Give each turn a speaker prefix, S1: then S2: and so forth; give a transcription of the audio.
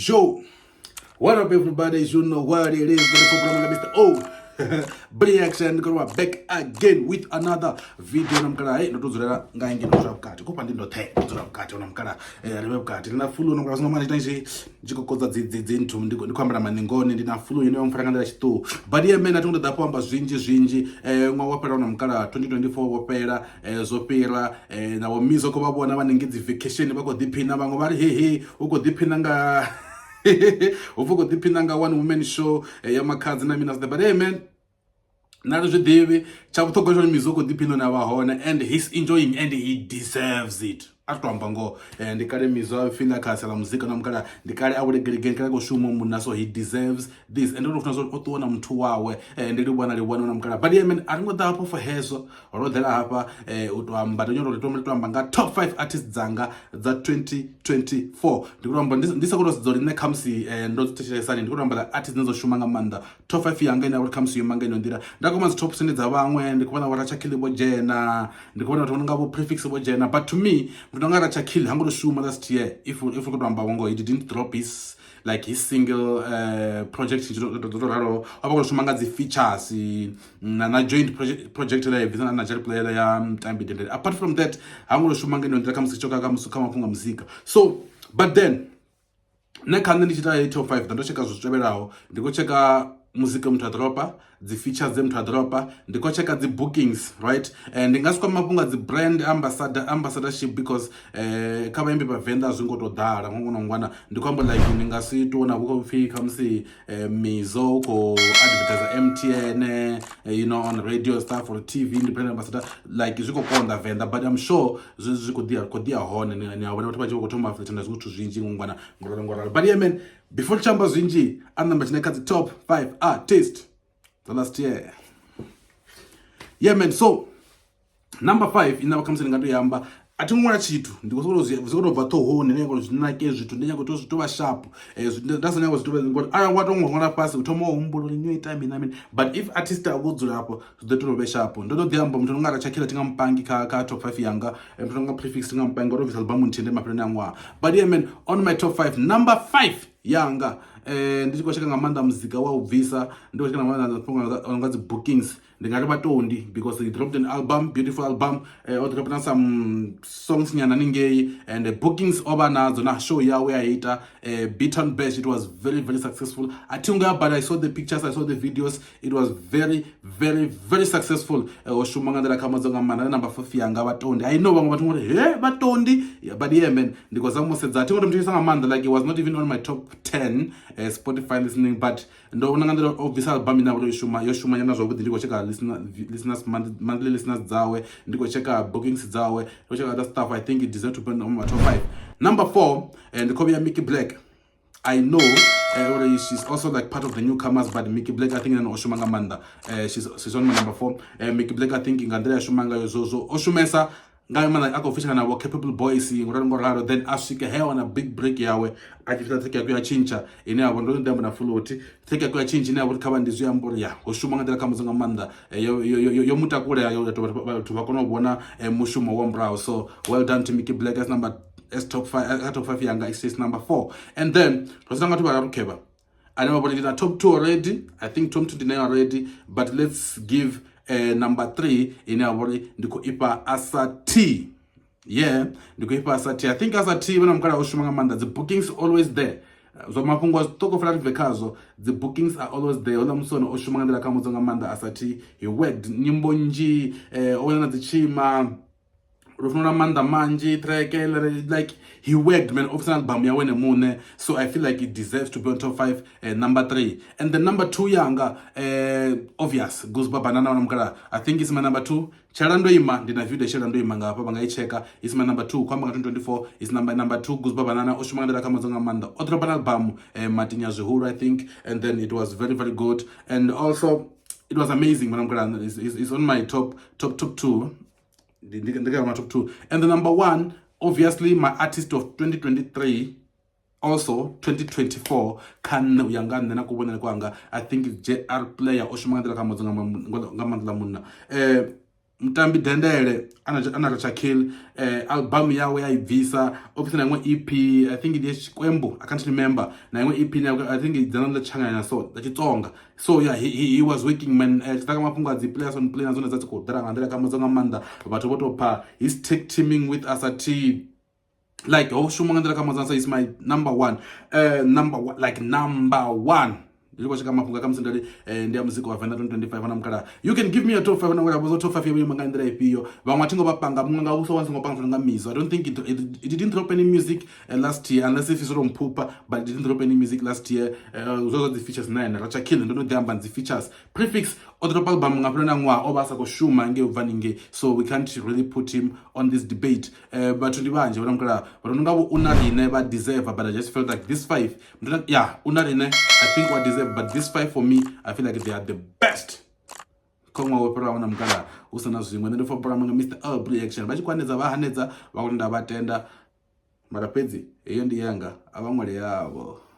S1: Yo, what up everybody? You know what it is. Mr. O. Reaction we're back again with another video. Namkala hey, ndo dzulela nga ngeno zwa vhukati. Kupa ndi ndo the ndo dzula vhukati namkala ri vhe vhukati. Ndi na fulu namkala zwino manje tshi tshi kokodza dzi dzi dzi nthu ndi khou ambela maningoni ndi na fulu ine yo mpfara nga nḓila tshiṱuhu. But yeah man, a thi ngo ḓa amba zwinzhi zwinzhi. Ṅwaha wo fhela namkala 2024 wo fhela, zwo fhira, na vho Mizo kho vha vhona vha ningi dzi vacation vha khou ḓiphina, vhaṅwe vha ri he he u khou ḓiphina nga hu pfi u khou ḓiphina nga one woman show ya Makhadzi na mina. But hey man, nṋe a thi zwi ḓivhi, tsha vhuṱhogwa tsha uri Mizo u khou ḓiphina hune a vha hone and he's enjoying and he deserves it. A to amba ngoho, ndi kale Mizo a feel kha sia ḽa muzika na mukala, ndi kale a vhulegelegeni kale a khou shuma munna, so he deserves this. And ndo funa zwa uri o ṱuwa na muthu wawe, ndi livhuwa na livhuwa na mukala. But yeah man, a ri ngo ḓa hafho for hezwo, ro ḓela hafha u to amba, ndo nyora uri to amba nga top 5 artists dzanga dza 2024. Ndi khou amba ndi sa khou tou sedza uri nṋe khamusi ndo thetshelesani, ndi khou tou amba artists dzine dzo shuma nga maanḓa. Top 5 yanga ine ya uri khamusi yo ima nga ino nḓila, nda koma dzi top 10 dza vhaṅwe, ndi khou vhona vho Rachakill vho dzhena, ndi khou vhona vhathu vho no nga vho Prefix vho dzhena, but to me ndi nga Rachakill ha ngo to shuma last year. If u khou tou amba ngoho, he didn't drop his like his single project dzo to ralo, o vha khou shuma nga dzi features na joint project la bvisa na Jerry Player ya Mutambi Dendele. Apart from that, ha ngo shuma nga ino nḓila kha musi tshoka kha musi kha mafhungo a muzika. So but then nṋe kha nṋe ndi tshi ita top 5, ndo tsheka zwithu tevhelaho: ndi khou tsheka muzika muthu a dropa, dzi features dze muthu a dropa, ndi khou tsheka dzi bookings, right? Ndi nga si kwama mafhungo a dzi brand ambassador ambassadorship because kha vhaimbi vha Venḓa a zwi ngo to ḓala ngwana ngwana. Ndi khou amba like ndi nga si tou na vhu pfhi khamusi Mizo u khou advertise MTN on radio stuff or TV, ndi brand ambassador, like zwi khou konḓa Venḓa, but I'm sure zwi khou ḓi ya hone. Ni a vhona vhathu vha tshi vha khou thoma tenda zwiṅwe zwithu zwinzhi ngwana ngoralo ngoralo. But yeah man, before tshi amba zwinzhi, a namba tshine kha dzi top 5 artist the last year. Yeah man, so number 5 ine vha khamusi ndi nga to yamba, a thi ngo ṅwala tshithu, ndi khou sokou zwi khou tou bva ṱhohoni, ndi nyaga uri zwi nake zwithu, ndi nyaga uri zwi tou vha sharp, nda sa nyaga zwi tou ngori arali wa to ṅwala fhasi u thoma wa humbula uri nyo ita mini na mini, but if artist a vho dzula hafho zwi ḓo ita uri hu vhe sharp. Ndo ḓo ḓi amba muthu nga Rachakill thi nga mupangi kha top 5 yanga, muthu nga Prefix thi nga mupangi ngori o bvisa album nthihi ndi mafheloni a ṅwaha. But yeah man, on my top 5, number 5 yanga, ndi tshi khou tsheka nga maanḓa muzika wa u bvisa, ndi khou tsheka nga maanḓa mafhungo nga dzi bookings, ndi nga ri Vhatondi because he dropped an album, beautiful album, o drop na some songs nyana ningei and bookings o vha nadzo na show yawe ya ita Beaton Bash, it was very very successful. A thi ngo ya, but I saw the pictures, I saw the videos, it was very very very successful. O shuma nga nḓila kha madzo nga maanḓa. Number 5 yanga, Vhatondi. I know vhaṅwe vhathu ngori he Vhatondi, yeah, but yeah man, ndi khou zama u sedza, a thi ngo to mthetshelesa nga maanḓa, like it was not even on my top 10 Spotify listening, but ndo vhona nga nḓila o bvisa album ine ya vha uri yo shuma nyana zwavhuḓi. Ndi khou tsheka listeners, monthly listeners dzawe, ndi khou tsheka bookings dzawe, ndi khou tsheka other stuff. I think it deserves to be on my top 5. Number 4, ndi khou vheya Mickey Black. I know uri she's also like part of the newcomers, but Mickey Black I think o shuma nga maanḓa. She's on my number 4. Mickey Black, I think nga nḓila ya shuma ngayo, zwo o shumesa nga maanḓa, a khou feature na vho Capable Boys ngoralo ngoralo, then a swike he wana big break yawe a tshi fhita track yakwe ya tshintsha ine ya vha ndo ḓi amba na Fuloti, track yakwe ya tshintsha ine ya vha uri kha vha ndi zwi amba uri ya ho shuma nga nḓila kha mudzo nga maanḓa, yo mutakula yo ita vhathu vha kone u vhona mushumo wa murahu. So well done to Mickey Black as number as top 5, top 5 yanga is number 4. And then ro sina nga vhathu vhararu khevha ane vha vhona ndi na top 2 already. I think top 2 ndi nayo already, but let's give number 3 ine ya vha uri ndi khou ifha Asa T. Yeah, ndi khou ifha Asa T. I think Asa T vhona mukala o shuma nga maanḓa, dzi bookings always there, zwa mafhungo a zwiṱoko fela ri bve khazwo, dzi bookings are always there. Houḽa musi o shuma nga nḓila kha mudzo nga maanḓa. Asa T, he worked nyimbo nnzhi, o wina na dzi tshima lufuno lwa maanḓa manzhi track, like he worked man, ofisa album yawe ene muṋe, so I feel like it deserves to be on top 5, number 3. And the number 2 yanga, obvious, Goosebump Banana wana mukala, I think is my number 2. Tshela ndo ima, ndi na video tshela ndo ima nga hafha, vha nga i checka, is my number 2. Khou amba nga 2024 is number 2, Goosebump Banana o shuma nga nḓila kha madzo nga maanḓa, o dropa na album, Matinya Zwihulu I think, and then it was very very good and also it was amazing. Mwana mukala is on my top 2, ndi my top 2. And the number 1, obviously my artist of 2023, also 2024, kha nṋe u ya nga nṋe na kuvhonele kwanga, I think JR Player o shuma nga nḓila kha madzo nga maanḓa munna. Mutambi Dendele ana Racha Kill, album yawe ya i bvisa, o bvisa na iṅwe EP, I think ndi ya Xikwembu, I can't remember, na iṅwe EP I think dzina ḽa Tshangana, so ḽa Xitsonga. So yeah, he was working, man. Tshi ḓa kha mafhungo a dzi players on play na dzone dza dzi khou ḓala nga nḓila kha nga maanḓa, vhathu vho tou pha his tag teaming with Asati, like ho shuma nga nḓila kha madzana. Is my number one, number one, like number one. Ndi tshi khou swika mafhungo a khamusi ndari ndi ya muzika wa Venḓa 2025 na mukala, you can give me a top 5 na vhudzo top 5 yo nga nḓila ifhio. Vhaṅwe a thi ngo vha panga, muṅwe nga vhuso wa songo panga nga Mizo. I don't think it didn't drop any music last year, unless if zwo mphupha, but it didn't drop any music last year. Zwo zwa dzi features na ene Racha Kill, ndo no ḓi amba dzi features. Prefix o drop album nga fhela na ṅwaha, o vha a sa khou shuma ngei u bva ningei, so we can't really put him on this debate. Vhathu ndi vhanzhi vhona mukala, vhathu nga vho una rine vha deserve, but I just felt like this five, yeah, una rine I think wa deserve, but this five for me, I feel like they are the best. Kha ṅwaha wo fhiraho na mukala hu si na zwiṅwe, nṋe ndi pfa bulama nga Mr Up Reaction, vha tshi khou hanedza vha hanedza, vha kho nda vha tenda, mara fhedzi heyo ndi yanga, a vha ṅwale yavho.